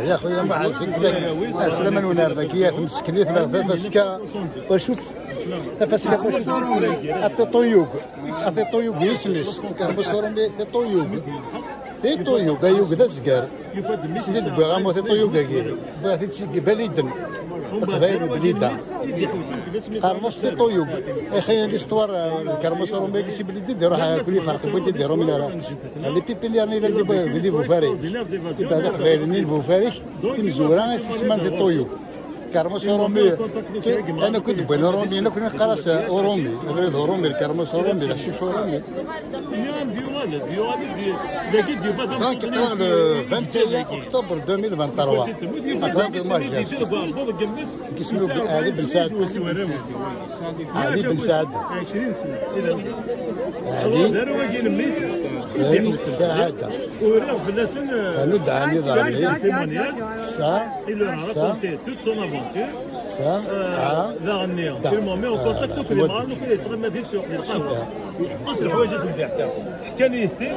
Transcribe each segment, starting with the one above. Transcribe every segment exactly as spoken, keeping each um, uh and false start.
Ya xuya, ma ḥasbet lak. Aslama n unardaki, ya tmeskenit, la tafaska. Wacu-tt? Tafaska, wacu-tt? Atiṭuyug. Atiṭuyug yisem-is. Kermus urumi, tiṭuyug. Tiṭuyug, ayug d azgar. Sidi d-wwiɣ amu tiṭuyug-agi. Wwiɣ-t-id seg Baliden. Iqbayel n Blida. Qqaren-as tiṭuyug. Ixayya l'histoire, eh, n Kermus urumi-agi si Blida, d-iruḥ, eh, kul iferq, wwin-t-id irumin ara. Les pépinières-nni llan di Bu-, di Bufarik. Ibeɛd aqbayli-nni n Bufarik, imezwura i s-isemman tiṭuyug. Kermus urumi, ana kud wwin urumi, nekni neqqar-as urumi, abrid urumi, lkermus urumi, leḥcic urumi. Donc, aql-aɣ le vingt et un octobre deux mille vingt-trois. Aql-aɣ di Majerjat. Isem-iw Ali Ben Saɛd. Ali Ben Saɛd. Ali Ben Saɛd. Anu dɛani ḍarmi. Sa, sa, sa, a, da. Super. Iḥeṭṭ-as leḥwayeǧ asen-d-iɛṭi. Ḥkan-iyi-t-id,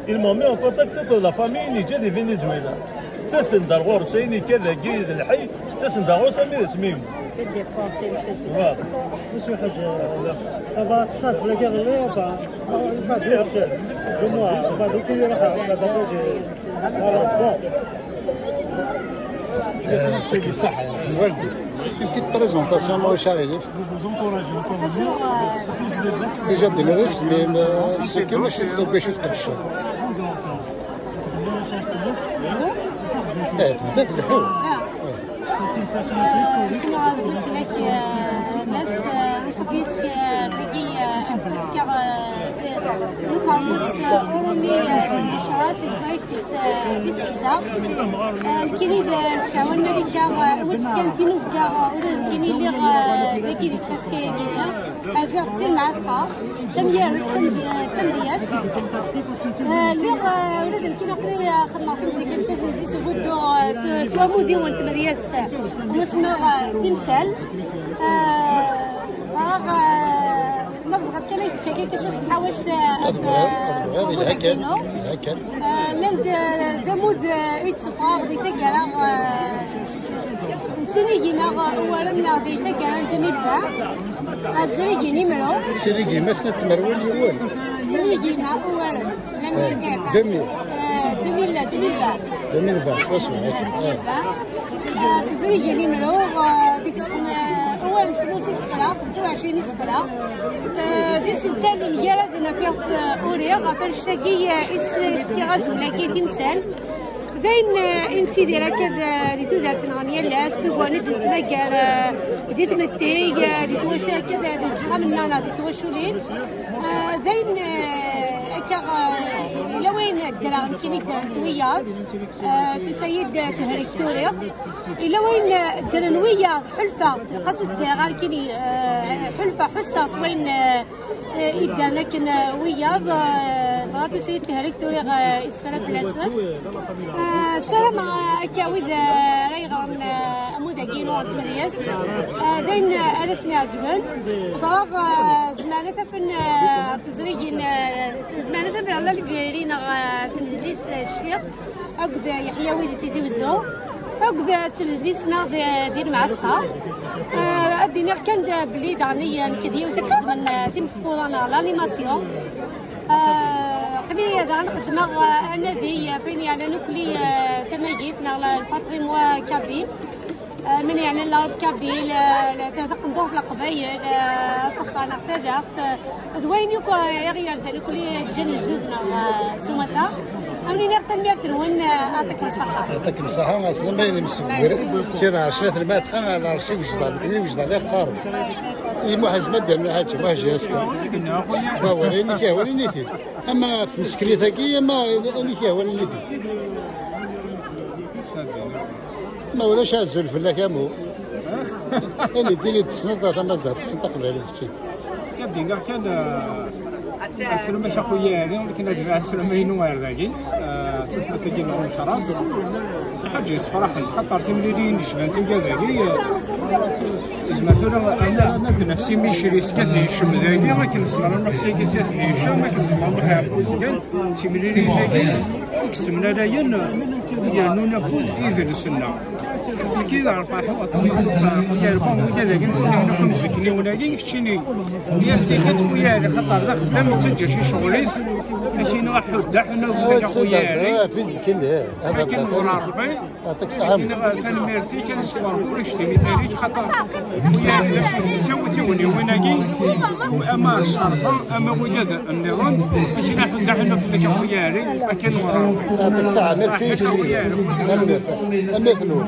il m'a mis en contact akked la famille i yeǧǧa di Venezuela. Ttasen-d ar ɣur-s, ayen yekka dagi d lḥay, ttasen-d ar ɣur-s armi d asmi yemmut. Fait déporter, monsieur. Voilà. Monsieur Hadj, ça va, ça va, la guerre, là, enfin, ça va, je vois, ça va, donc, il y aura, on va d'abord, je, voilà, bon. يعطيك الصحة يا أخي. Une petite présentation, ma ulac aɣilif. Déjà d-nniɣ isem-im, euh, c'est que mačči d acu tqeddceḍ. Eh, tebda tleḥḥu. Ur ẓriɣ fell-ak, eh, mass, eh, anṣuf yis-k, eh, dagi, eh, ɣef uskar, eh, n ukermus, eh, urumi, eh, n lecɣal, si teẓrigt tis, eh, tis xemsa. Eh, nekkini d, eh, ccehwa n Malika, eh, i d-fkan tinubga, eh, ula d nekkini lliɣ, eh, dagi di tfaska-agi-nni. Rziɣ-d si lmeɛtqa, d tamyar-, d tamzi-, d tamedyazt. Eh, lliɣ, eh, ula d nekkini aql-i, eh, xeddmeɣ timzikin tazenzit ubuddu, eh, s, s wamudiw n tmedyazt, eh, n usmeɣ, eh, timsal. Eh, bɣiɣ, eh, ma tebɣiḍ kan ad k-d-fkeɣ kan cwiṭ n tḥawact, eh, ad bɣiɣ, eh, ad bɣiɣ, yelha kan, yelha kan. Eh, llan-d, eh, d amud, eh, i d-seffɣeɣ di taggara, eh, Sinigima Uwaren neɣ di taggara n deux mille vingt, ad zrigin imru. Sinigima snat tmerwin yiwen. Sinigima Uwaren. Eh, deux mille. Eh, deux mille, deux mille vingt. Deux mille vingt, swaswa. Deux mille vingt. Eh, tezrigin imru, eh, deg-sen, eh, Uwaren semmus isefra, xemsa u ɛecrin isefra. Eh, d isental yemgaraden ɣef, eh, uriɣ, ɣef annect-agi, eh, is-, is-, fkiɣ azwel-agi timsal. D ayen, eh, i nettidir akka d, eh, di tudert-nneɣ n yal ass, tugar i d-nettmagar, eh, di tmetti, eh, di twacu akka d, eh, deg uxxam-nneɣ neɣ di twaculin. Eh, d ayen, eh, akka, eh, yella wayen ddreɣ nekkini ddrent wiyaḍ, eh, tusa-yi-d, eh, tehreg turiɣt. Yella wayen, eh, ddren wiyaḍ, ḥulfaɣ, xas ur ddreɣ ara nekkini, eh, ḥulfaɣ, ḥusseɣ s wayen, eh, Eh, iddren akken, eh, wiyaḍ, eh, dɣa tusa-yi-d tehregt uriɣ, eh, isefra fell-asen. Eh, ssarameɣ, eh, akka wid, eh, ara yeɣren, eh, amud-agi-inu n tmedyazt, eh, d ayen, eh, ara sen-iɛeǧben. Dɣa, eh, zemren ad t-afen, eh, ɣer tezrigin, eh, zemren ad t-afen ɣer la librairie neɣ, eh, tnedlist, eh, Ccix. Akked Yeḥya Wili Tizi Wezzu, akked tnedlist-nneɣ di, di Lmeɛtqa. Eh, ad d-iniɣ kan d belli daɣen i nekk d yiwet i ixeddmen, eh, timekfuḍa neɣ l'animation. Eh, aql-i daɣen xeddmeɣ, eh, anadi, eh, f ayen yeɛnan akk, eh, tamagit neɣ le patrimoine kabyle. Eh, min yeɛnan l'arabe kabyle, eh, la, ta-, taqendurt n Leqbayel, eh, afexxar neɣ tadaɣt, eh, d wayen akk, eh, i ɣ-yerzan akk i ǧǧan lejdud-nneɣ, eh, s umata. Ad wen-iniɣ tanemmirt-nwen, eh, yeɛṭikum ṣṣeḥḥa. Yeɛṭikum ṣṣeḥḥa, aslama i nemsewwer. Merci beaucoup. Sir Ɛercnat Lmeɛtqa, Ɛerci Wejdan, nekni Wejdan i qqaren. I Muḥ Azma d-yerna Ḥaǧi, Muḥ Ǧi Aska. Ba, wala inik, wala initi. Ama ɣef tmeskenit-agi, ama inik, wala initi. Ma ulac, azul fell-ak a Mu. Ini-d, ini-d tessneḍ tamaziɣt, tessneḍ taqbaylit kečči. Ad d-iniɣ kan, eh, aslama-k a xuya Ɛli, akken ad d-iniɣ aslama-inu ar dagi, eh, s atmaten-agi n Umecras. Lḥaǧa yessefraḥen, xaṭer timliliyin yecban tigad-agi, eh, yezmer tura ad, ad naf si Micri s Kat Hicem dagi, akken nezmer ad nruḥ s At Hicem, akken nezmer ad nruḥ ɣer Buzgan, timliliyin-agi i yessemlalayen, eh, Yernun afud i idles-nneɣ. Nekk d lferḥ-iw aṭas, aṭas, xuyar. Bon, wigad-agi nesnehna akk imzekniwen-agi, keččini. Merci kan xuyar, xaṭer d axeddam, yettaǧǧa ci ccɣel-is. Akini aḥuddaḥ, nagad xuyar. Akken ɣur Rebbi. Yeɛṭik ṣṣeḥḥa. Akini tanemmirt-ik, ad neskeṛ ur ictim i tarik, xaṭer xuyar d acu yettawi tiwniwin-agi, ama Ccerfa, ama wigad nniḍen, akini aḥuddaḥ, naf deg xuyar, akken ɣur Rebbi. Yeɛṭik ṣṣeḥḥa, merci. Tanemmirt. Tanemmirt-nwen.